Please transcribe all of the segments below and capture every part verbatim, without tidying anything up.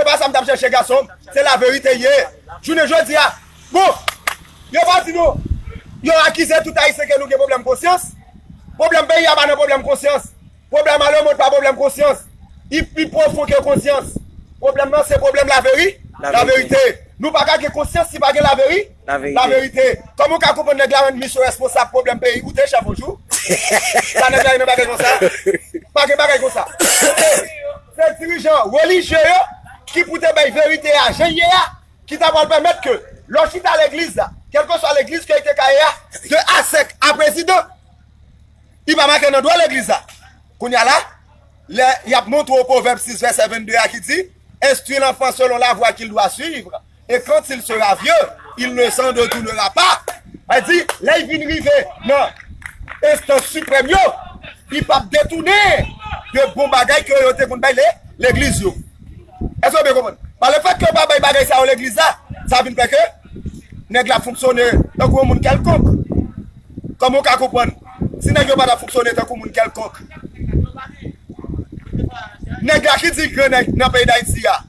pa sa m t ap chèche, gason m. Se laverite l ye. Jounen jodi a, bon, yo pa di nou, yo akize tout Ayisyen ke nou gen pwoblèm konsyans. Pwoblèm peyi a pa nan pwoblèm konsyans. Pwoblèm a lemonn pa pwoblèm konsyans. Li pi pwofon ke konsyans. Pwoblèm nan se pwoblèm laveri-, laverite. Nou pa ka gen konsyans si pa gen laveri-, laverite. Kòman w ka konprann nèg la rann misye responsab pwoblèm peyi? Ou te chèf yon jou? Sa nèg la ye nan bagay konsa? Pa gen bagay konsa. Se dirijan relijye yo ki pou te bay verite a jan l ye a, ki ta pral pèmèt ke lè w chita legliz la, kèlkeswa legliz ke li te ka ye a, de a sèk a prezidan, li pa make nan dwa legliz la. Kounye a la, lè y ap montre w Pwovèb sis vèsè vennde a ki di, Instruis l'enfant selon la voie qu'il doit suivre, et quand il sera vieux, il ne s'en détournera pas. Sa di, lè y vin rive nan enstans siprèm yo, li p ap detounen de bon bagay ke yo te konn bay le-, legliz yo. Èske w byen konprann? Pa lefèt ke yo pa bay bagay sa yo legliz la, sa vin fè ke nèg la fonksyone tankou yon moun kèlkonk. Kòman w ka konprann? Si nèg yo pa t ap fonksyone tankou moun kèlkonk, nèg la ki di grann nèg nan peyi Dayiti a,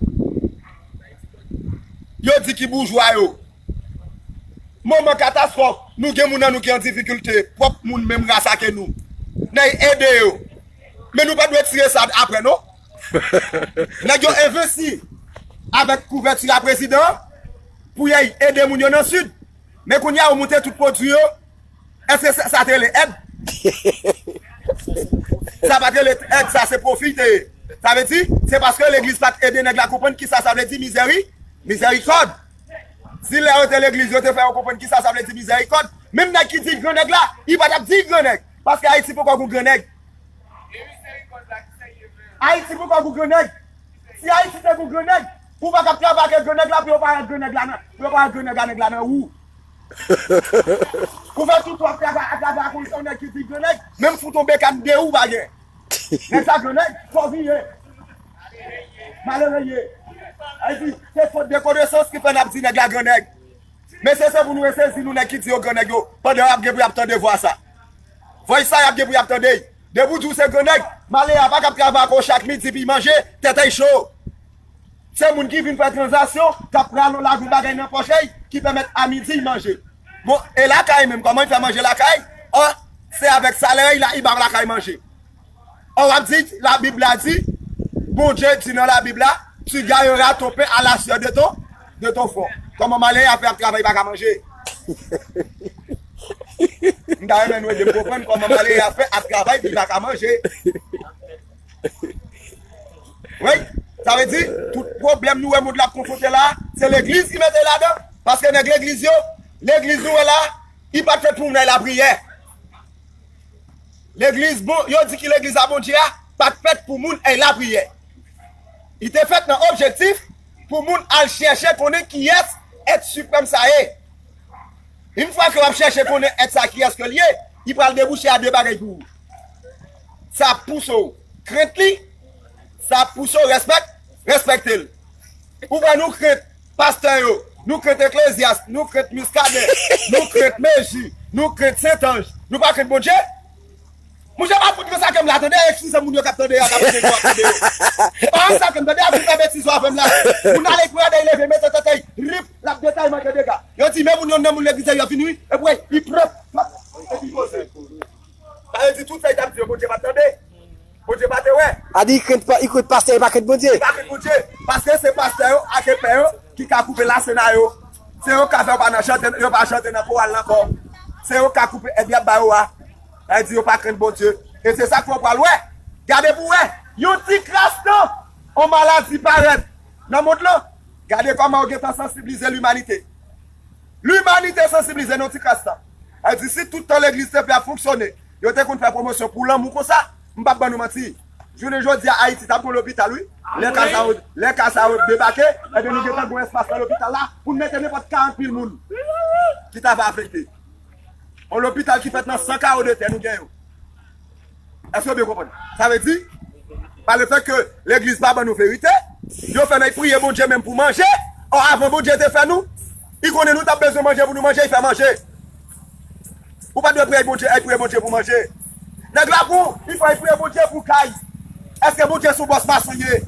yo di ki boujwa yo. Moman katastwòf, nou gen moun nan nou ki an difikilte, pwòp moun menm ras ake nou. N a ede yo. Men nou pa dwe tire sa apre, non. Nèg yo envesti avèk kouvèti a prezidan an pou y al ede moun yo nan Sid. Men kounye a, yo moute tout pwodui yo. Èske sa, sa te rele èd? Sa pa te rele èd, sa se pwofi te ye. Sa vle di, se paske legliz pa t ede nèg la konprann kisa sa vle di mizèri-, mizèrikòd. Si lè yo te legliz, yo te fè yo konprann kisa sa vle di mizèrikòd, menm nèg ki di l gran nèg la, li pa t ap di l gran nèg. Paske Ayiti poko gon gran nèg. Ayiti poko gon gran nèg. Si Ayiti te gon gran nèg, ou pa t ap travay ak gran nèg la pou yo pa wè gran nèg la nan, pou yo pa wè gran nèg la, nèg la nan ou. Ou fè tout w ap travay, ap travay ak yon nèg ki di gran nèg, menm fout yon bekàn de ou pa gen. Nèg sa gran nèg, fò vin ye. Malere ye. Sa vle di, se fot de konesans ki fè n ap di nèg la gran nèg. Mesye, se pou nou resezi nou nèg ki di yo gran nèg yo, pandan y ap gen pou y ap tande vwa sa. Vwa sa y ap gen pou y ap tande. Depi w di w se gran nèg, malere a pa kab travay ak ou chak midi pou y manje, tèt a y cho. Se moun ki vin fè tranzaksyon, k ap rale yon lavi bagay nan pòch li, ki pèmèt a midi y manje. Bon, e lakay menm, kòman y fè manje lakay? Ò, se avèk salè y la, y ba lakay manje. Ò, w ap di, Labib la di, Bondye di nan Labib la, tu gagneras ton pain à la sueur de ton, de ton front. Kòman malere a fè ap travay, pa ka manje? M ta renmen nou ede m konprann kòman malere a fè ap travay, li pa ka manje. Wi, sa vle di, tout pwoblèm nou wè mond la ap konfwonte la, se legliz ki mete ladan. Paske nèg legliz yo, legliz nou wè la, li pa t fèt pou moun al lapriyè. Legliz, bon, yo di ki legliz a Bondye a pa t fèt pou moun al lapriyè. Li te fèt nan objektif pou moun al chèche konnen kiyès èt siprèm sa ye. Yon fwa ke w ap chèche konnen èt sa kiyès ke l ye, li pral debouche a de bagay pou ou. Sa ap pouse w krent li, sa ap pouse w respèk-, respekte l. Ou wè nou krent pastè yo, nou krent Eklezyas, nou krent Miskaden, nou krent Meji, nou krent Sentanj. Nou pa krent Bondye? Monchè, pa fout nan sa ke m la, tande, eskize moun yo k ap tande a, k ap tande yo, ap tande yo. Pa nan sa ke m tande a, pou fè betiz yo avè m la. Moun ale pou gade, leve, mete tèt li, rip, l ap detay manke dega. Yo di, men moun yo nan moun legliz yo vini, wi, epi, wi, li pran, epi poze. Sa vle di tout sa li t ap di yo, Bondye pa t tande. Bondye pa te wè. A di, li krent pa, li krent pastè, li pa krent Bondye. Li pa krent Bondye. Paske se pastè yo ak epè yo ki ka koupe lasena yo. Se yo k ka fè yo pa nan chante, yo pa chante nan koral la ankò. Se yo k ka koupe èd y ap ba yo a. Sa vle di yo pa krent Bondye. E se sa k fè w pral wè. Gade pou w wè. Yon ti kras tan, yon maladi parèt nan mond lan. Gade kòman yo gentan sansiblize limanite. Limanite sansiblize nan yon ti kras tan. Sa vle di si tout tan legliz te fè ap fonksyone, yo te konn fè pwomosyon pou lanmou konsa, m p ap ban nou manti. Jounen jodi a, Ayiti t ap gon lopital, wi. Lè ka sa yo, lè ka sa yo debake, ebyen nou gentan gon espas nan lopital la pou n mete nenpòt karant mil moun ki ta va afekte. Yon lopital ki fèt nan san kawo de tè nou gen yo. Èske w byen konprann? Sa vle di, pa lefèt ke legliz pa ban nou verite, yo fè n al priye Bondye menm pou manje. Ò, avan Bondye te fè nou, li konnen nou t ap bezwen manje pou nou manje, li fè manje. Ou pa dwe priye Bondye, al priye Bondye pou manje. Nèg la pou, li fè al priye Bondye pou kay. Èske Bondye se yon bòs mason ye?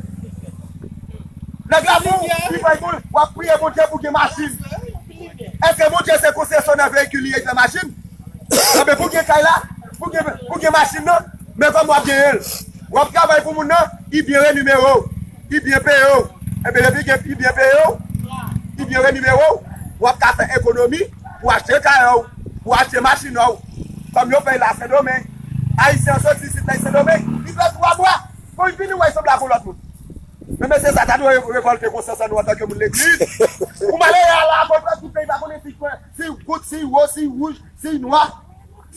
Nèg la pou li fè pou w ap priye Bondye pou gen machin. Èske Bondye se konsesyonè veyikil li ye, fè machin? Anben pou gen kay la, pou gen, pou gen machin nan, men kòman w ap genyen l? W ap travay pou moun nan, li byen renimere w, li byen peye w. Enben depi gen, li byen peye w, li byen renimere w, w ap ka fè ekonomi pou achte kay ou, pou achte machin ou. Kòm yo fè l la Sendomeng, Ayisyen an soti isit la Sendomeng, li fè twa mwa, pou l vini wè l sanble ak yon lòt moun. Men mesye sa ta dwe re- revòlte konsyans an nou antanke moun legliz. Ou malere a la, akontrè tout peyi pa konnen si kwen, si gout, si wo, si wouj, si nwa,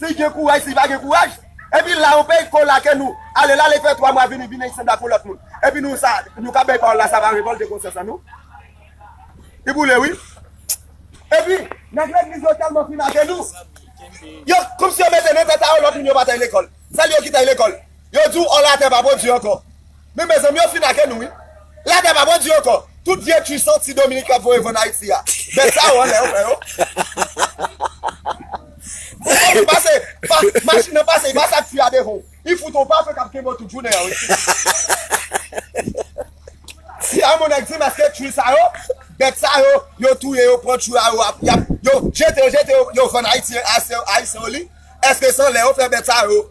si gen kouraj, si pa gen kouraj. Epi la, yon peyi ko lake nou, ale la, li fè twa mwa vini, vini ansanm ak yon lòt moun. Epi nou sa, nou ka bay pawòl la, sa pa revòlte konsyans an nou? Li boule, wi. Epi, nèg legliz yo tèlman fin ake nou. Yo, kòmsi yo mete nan tèt a yo lòt moun yo pa t al lekòl. Sèl yo ki t al lekòl. Yo di w, ò, latè pa pwodui ankò. Men mezanmi, yo fin ake nou, wi. Latè pa pwodui ankò. Tout vye twi santi Dominik yo ap voye vann Ayiti a. Bèt sa yo anlè yo, frè yo. Ou pase, pa, machin nan pase, li pase ak twi a devan w. Li fout w pa fè k ap kenbe w tout jounen an, wi. Si a mon nèg di m èske twi sa yo, bèt sa yo, yo touye yo, pran twi a yo, ap, y ap, yo jete yo, jete yo, yo vann Ayiti, Ayisyen, Ayisyen yo li. Èske se anlè yo fè bèt sa yo?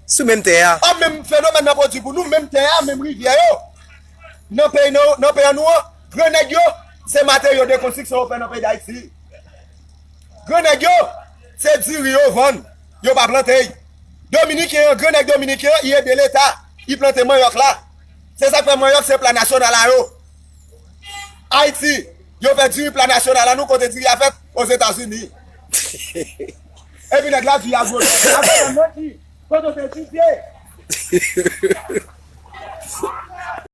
Sou menm tè a. An menm fenomèn nan pwodui pou nou, menm tè a, menm rivyè yo. Nan peyi, nan, nan peyi an nou an, gran nèg yo, se materyo de konstriksyon yo fè nan peyi Dayiti. Gran nèg yo, se diri yo vann, yo pa plante y. Dominiken an, gran nèg dominiken an, li ede leta, li plante manyòk la. Se sa k fè manyòk se pla nasyonal a yo. Ayiti, yo fè diri pla nasyonal an nou kote diri a fèt, Ozetazini. Epi nèg la di a gwo. Avan nan ki? Kote w te etidye?